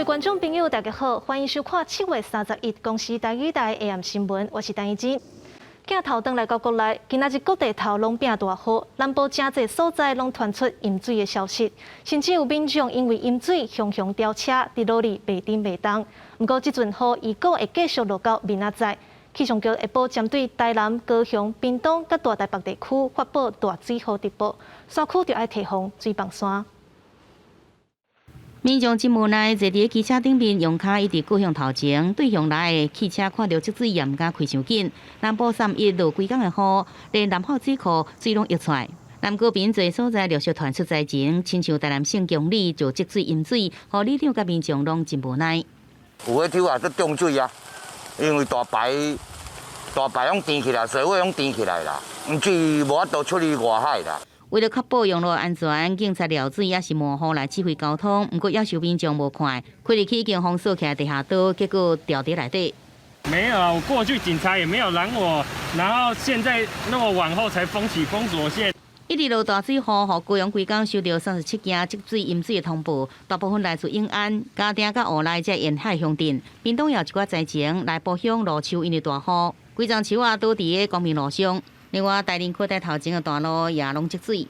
位觀眾朋友，大家好，歡迎收看7月31公視台語台 AM 新聞，我是陳怡靜。鏡頭轉來到國內，今仔日各地頭攏變大雨，南部誠濟所在攏傳出淹水的消息，甚至有民眾因為淹水，雄雄吊車佇路裡袂振袂動。毋過這陣雨預告會繼續落到明仔載，氣象局會報針對台南、高雄、屏東佮大台北地區發布大水雨特報，山區著愛提防水崩山。民眾真無奈，坐佇汽車頂面，用跤一直閣向頭前，對向來的汽車看著積水也毋敢開傷緊。南部三一落規工的雨，連南後水庫水攏溢出來。南高屏濟所在陸續傳出災情，親像台南縣公里就積水淹水，予里長佮民眾攏真無奈。有彼抽啊，閣漲水啊，因為大排大排攏填起來，水位攏填起來啦，水無法度出去外海啦。為了確保用路安全，警察撩水抑是抹雨來指揮交通。毋過猶是有民眾無看，開入去已經封鎖起來地下道，結果掉佇內底。沒有啊，我過去警察也沒有攔我，然後現在那麼晚後才封起封鎖線。一直落大水雨，予高雄規工收著37件積水淹水的通報，大部分來自永安、嘉定佮烏來這沿海鄉鎮。屏東也有一寡災情，內埔鄉羅樹因為大雨，規叢樹仔倒佇個光明路上。另外，大林區在頭前的大路也攏積水。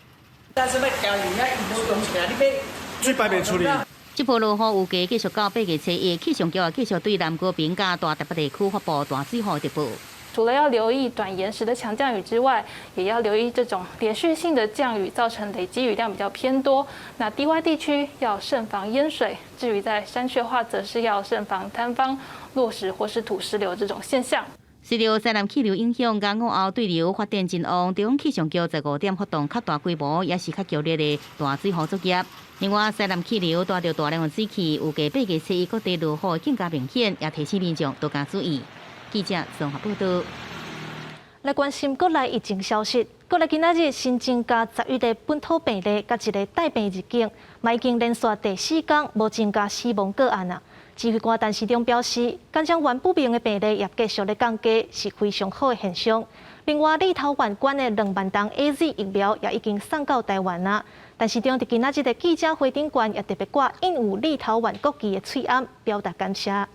但是欲行入遐，伊無用出來，你欲水排袂出去。這波落雨預計繼續到8月初一，氣象局也繼續對南高屏佮大台北地區發布大水雨特報。除了要留意短延時的強降雨之外，也要留意這種連續性的降雨造成累積雨量比較偏多。那低窪地區要慎防淹水，至於在山區的話，則是要慎防坍方、落石或是土石流這種現象。受著西南氣流影響，佮午後對流發展真旺，中央氣象局在5點發動較大規模，也是較強烈的大水雨作業。另外，西南氣流帶著大量的水汽，預計8月初一各地落雨會更加明顯，也提醒民眾多加注意。記者綜合報道。來關心國內疫情消息，國內今仔日新增加11個本土病例，佮一个帶病入境，嘛已經連續第四工無增加死亡個案啊。指揮官陳時中表示，感染源不明的病例也繼續咧降低，是非常好的現象。另外，立陶宛捐的2萬筒 AZ 疫苗也已經送到台灣啦。陳時中佇今仔日的記者會頂懸也特別掛印有立陶宛國旗的喙罨，表達感謝。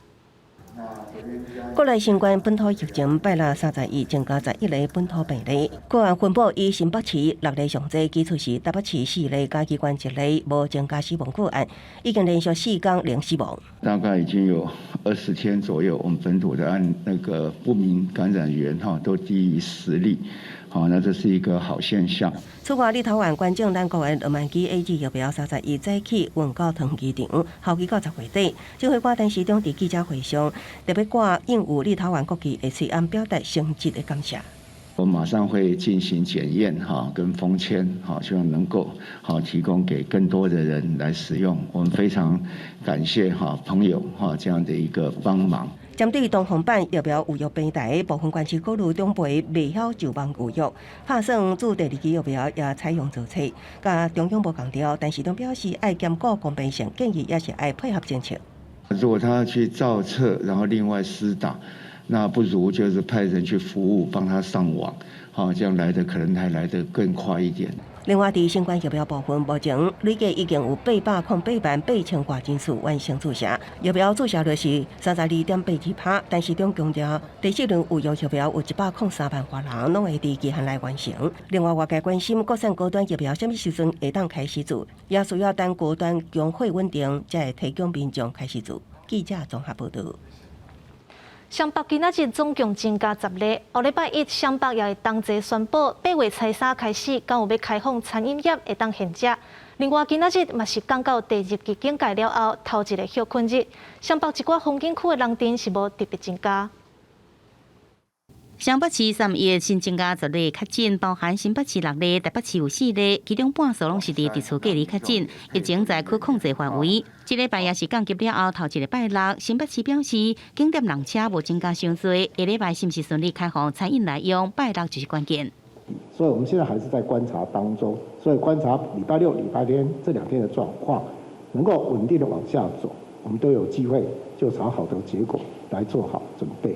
國內新冠本土疫情拜六31增加11個本土病例，個案分布以新北市六例上濟，其次是台北市四例，嘉義縣一例，無增加死亡個案，已經連續四工零死亡。大概已經有20天左右，我們本土的案那個不明感染源哈都低於10例，好，那這是一個好現象。此外，立陶宛捐贈咱國的2萬劑 AZ 疫苗31早起運到桃園機場，候機到10月底。指揮官陳時中佇記者會上特別掛印有立陶宛國旗的喙罨，表達誠摯的感謝。我馬上會進行檢驗哈，跟封籤哈，希望能夠好提供給更多的人來使用。我們非常感謝哈朋友哈這樣的一個幫忙。針對東方版疫苗預約平台，部分縣市考慮長輩袂曉上網預約，拍算注第二劑疫苗也採用造冊。佮中央無仝調，陳時中表示愛兼顧公平性，建議也是愛配合政策。如果他要去造冊，然後另外施打，那不如就是派人去服務，幫他上網，好，這樣來的可能還來得更快一點。另外，佇新冠疫苗部分，目前累計已經有808萬八千外人次完成注射，疫苗注射率是32.82%。陳時中強調，第四輪預約疫苗有103萬外人攏會佇期限內完成。另外，外界關心國產高端疫苗啥物時陣會當開始注，也需要等高端供貨穩定，才會提供民眾開始注。記者綜合報道。雙北今仔日總共增加10例，後禮拜一雙北也會同齊宣布，8月初三開始，敢有欲開放餐飲業會當現食。另外，今仔日嘛是降到第二級警戒了後，頭一个歇睏日，雙北一寡風景區的人陣是無特別增加。雙北市三一新增加10例確診，包含新北市六例，台北市有四例，其中半數攏是佇佇厝隔離確診，疫情在可控制範圍。這禮拜也是降級了後頭一个拜六，新北市表示景點人車無增加傷濟，下禮拜是毋是順利開放餐飲來用，拜六就是關鍵。所以我們現在還是在觀察當中，所以觀察禮拜六、禮拜天這2天的狀況，能夠穩定的往下走，我們都有機會就朝好的結果來做好準備。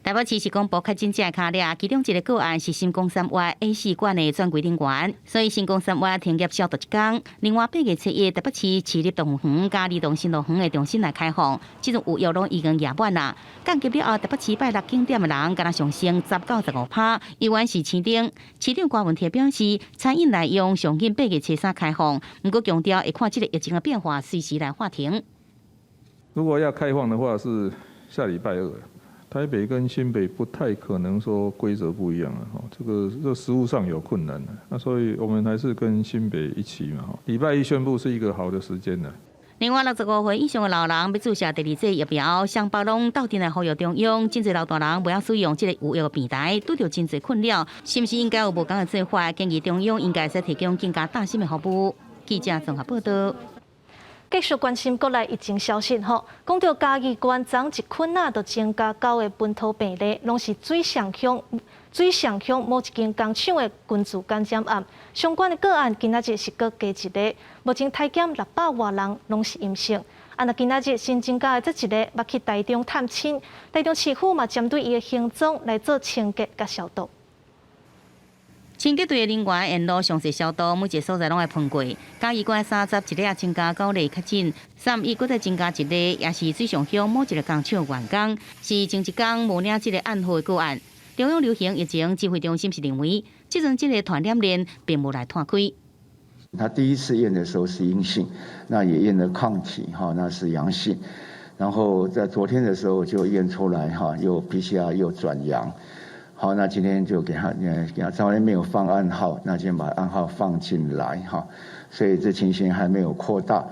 台北市是公布確診者跤了，其中一个個案是新光三越 A4館的專櫃人員，所以新光三越停業消毒一工。另外8月7日，台北市市立動物園佮兒童新樂園會重新來開放，這陣預約攏已經額滿啦。降級了後，台北市拜六景點的人敢若上升10到15趴，猶原是市長。市長柯文哲表示，餐飲內用上緊8月初3開放，毋過強調會看這个疫情的變化，隨時來劃停。如果要開放的話，是下禮拜二。台北跟新北不太可能說規則不一樣啊，這個實務上有困難。那所以我們還是跟新北一起嘛，禮拜一宣布是一個好的時間呢。另外，65歲以上的老人欲注射第二劑疫苗，雙北攏鬥陣來呼籲中央，真濟老大人袂曉使用這个預約平台，拄著真濟困擾，是毋是應該有無仝的做法？建議中央應該使提供更加貼心的服務。記者綜合報道。繼續關心國內疫情消息吼，講到嘉義縣昨一困仔就增加九个本土病例，攏是水上鄉某一間工廠的群聚感染案，相關的個案今仔日是閣加一个，目前篩檢600外人攏是陰性。啊，若今仔日新增加的這一个，捌去台中探親，台中市府嘛針對伊的行蹤來做清潔佮消毒。清潔隊的人員沿路詳細消毒，每一个所在攏愛噴過。嘉義縣31日增加九例確診，31閣再增加一例，也是水上鄉某一个工廠員工，是前一工無領這个案號的個案。中央流行疫情指揮中心是認為，這陣這个傳染鏈並無來斷開。他第一次驗的時候是陰性，那也驗了抗體，哈，那是陽性。然後在昨天的時候就驗出來，哈，又 PCR 又轉陽。好，那今天就給他，昨天沒有放案號，那今天把案號放進來，哈，所以這情形還沒有擴大。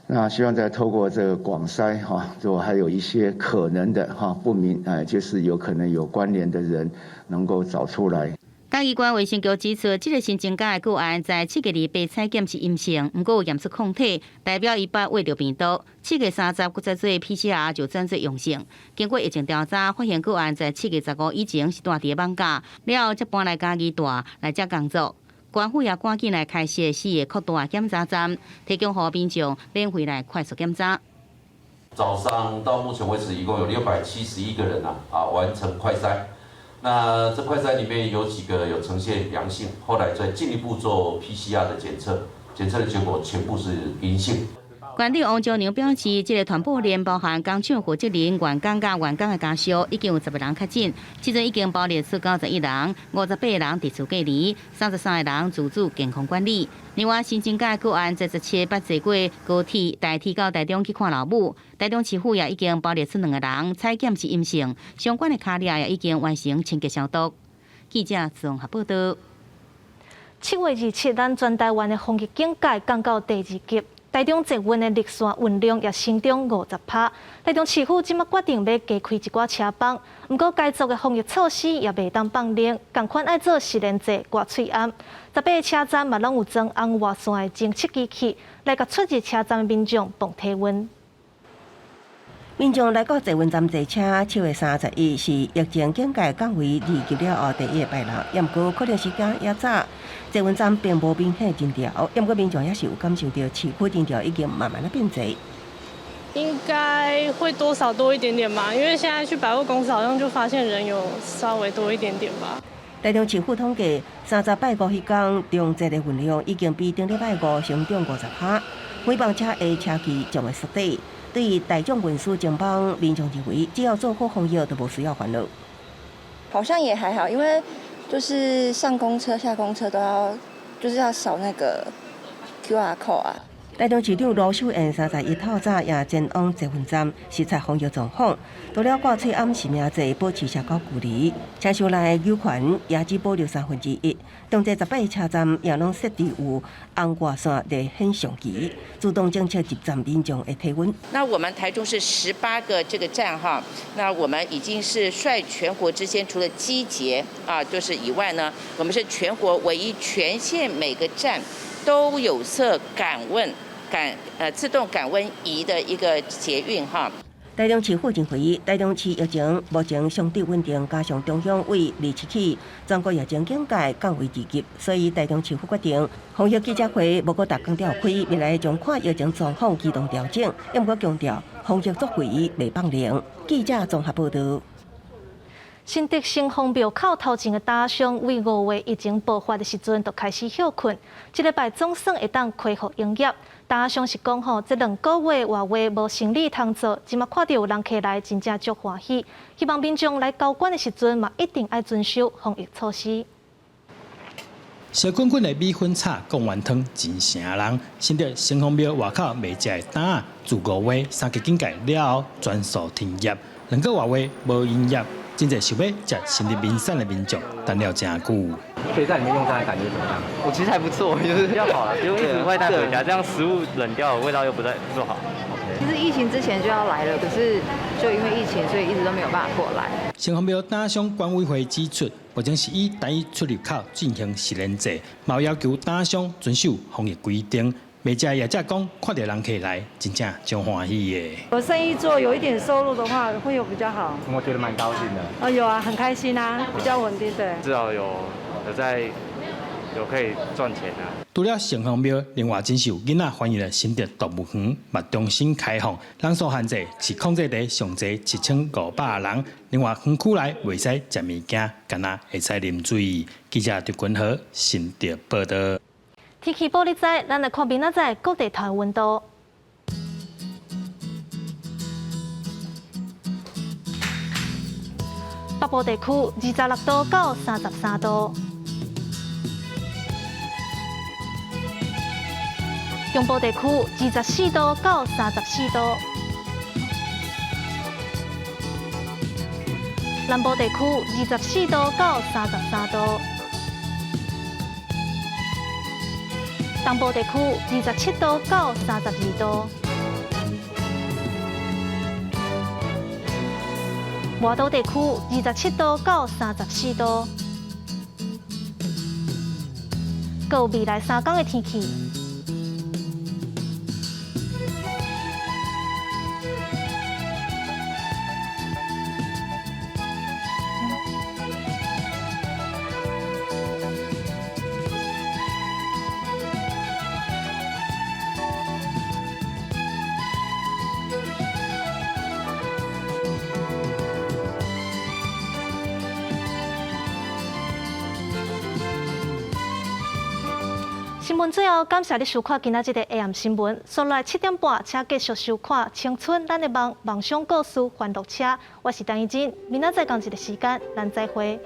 那希望再透過這個廣篩，哈，如果還有一些可能的，哈，不明，哎，就是有可能有關聯的人，能夠找出來。嘉義縣衛生局指出，這个新增加的個案在7月28採檢是陰性，毋過有驗出抗體，代表伊捌患著病毒。7月30閣再做 PCR 就轉做陽性。經過疫情調查，發現個案在7月15以前是蹛佇艋舺，了後才搬來嘉義蹛來遮工作。縣府也趕緊來開設四个擴大檢查站，提供予民眾免費來快速檢查。早上到目前為止，一共有671個人啊，完成快篩。那這快篩裡面有幾個有呈現陽性，後來再進一步做 PCR 的檢測，檢測的結果全部是陰性。縣長王昭娘表示，這个傳播鏈包含工廠負責人、員工佮員工的家屬，已經有10個人確診，這陣已經匡列出91人，58個人佇厝隔離，33個人自主健康管理。另外，新增加個案在17捌坐過高鐵、台鐵到台中去看老母，台中市府也已經匡列出兩個人採檢是陰性，相關的跤跡也已經完成清潔消毒。記者綜合報道。7月27，咱全台灣的防疫警戒降到第二級。台中捷運的綠線運量也成長50趴。台中市府這馬決定欲加開一寡車班，毋過該做的防疫措施也袂當放寬，仝款愛做實聯制掛喙罨。18個車站嘛攏有裝紅外線的偵測機器，來共出入車站的民眾磅體溫。民眾來到捷運站坐車，7月31是疫情警戒降為二級了後第一个拜六，也毋過可能時間猶早，捷運站並無明顯人潮，也毋過民眾也是有感受到市區人潮已經慢慢仔變濟。應該會多少多一點點吧，因為現在去百貨公司好像就發現人有稍微多一點點吧。台中市府統計，30拜五彼工中捷的運量已經比頂禮拜五成長50趴，每班車的車距將會縮短。對於大眾運輸前方，民眾認為只要做好防疫，就無需要煩惱。好像也還好，因為就是上公車、下公車都要，就是要掃那個 QR code 啊。台中市長盧秀燕31透早也前往捷運站視察防疫狀況，除了掛喙罨實名制保持社交距離，車廂內遊權也只保留1/3。中捷18個車站也攏設置有紅外線熱顯相機，自動偵測入站民眾的體溫。那我們台中是18個這個站哈，那我們已經是率全國之先，除了機捷啊，就是以外呢，我們是全國唯一全線每個站都有設感溫感自動感溫儀的一個捷運哈。台中市府認為，台中市疫情目前相對穩定，加上中央對27起全國疫情警戒降為二級，所以台中市府決定防疫記者會無閣逐工召開，未來將看疫情狀況機動調整，猶閣強調防疫作為袂放寬。記者綜合報道。新竹城隍廟口頭前的擔仔商，為5月疫情爆發的時陣就開始歇睏，這禮拜總算會當恢復營業。擔仔商是講吼，這2個月外月無生意通做，這馬看著有人客來，真正足歡喜。希望民眾來交關的時陣嘛，一定愛遵守防疫措施。燒滾滾的米粉炒貢丸湯真成人。新竹城隍廟外口賣食的擔仔，自5月三級警戒了後，全數停業，2個外月無營業。真濟想欲食新竹名產的民眾等了誠久。可以在裡面用餐的感覺怎麼樣？我其實還不錯，就是比較好啦，不用一直外帶回家，這樣食物冷掉，味道又不太不好。其實疫情之前就要來了，可是就因為疫情，所以一直都沒有辦法過來。城隍廟擔商管委會指出，目前是以單一出入口進行實聯制，嘛要求擔商遵守防疫規定。賣食的業者講，看著人客來，真正足歡喜的。有生意做，有一點收入的話，會有比較好。我覺得蠻高興的。啊，有啊，很開心啊，比較穩定，對。至少有在有可以賺錢啊。除了城隍廟，另外真受囡仔歡迎的新竹動物園嘛重新開放，人數限制是控制佇上濟7500人。另外園區內袂使食物件，干焦會使啉水。記者張君和新竹報導。天氣報你知，咱來看明仔載各地頭溫度。北部地區26度到33度，中部地區24度到34度，南部地區24度到33度。東部地區27度到32度，外島地區27度到34度。閣有未來3天的天氣。新聞最後，感謝你收看今仔日的 AM 新聞。紲落來7點半，請繼續收看《青春咱的夢夢想故事歡樂車》。我是陳怡真，明仔載仝一个時間，咱再會。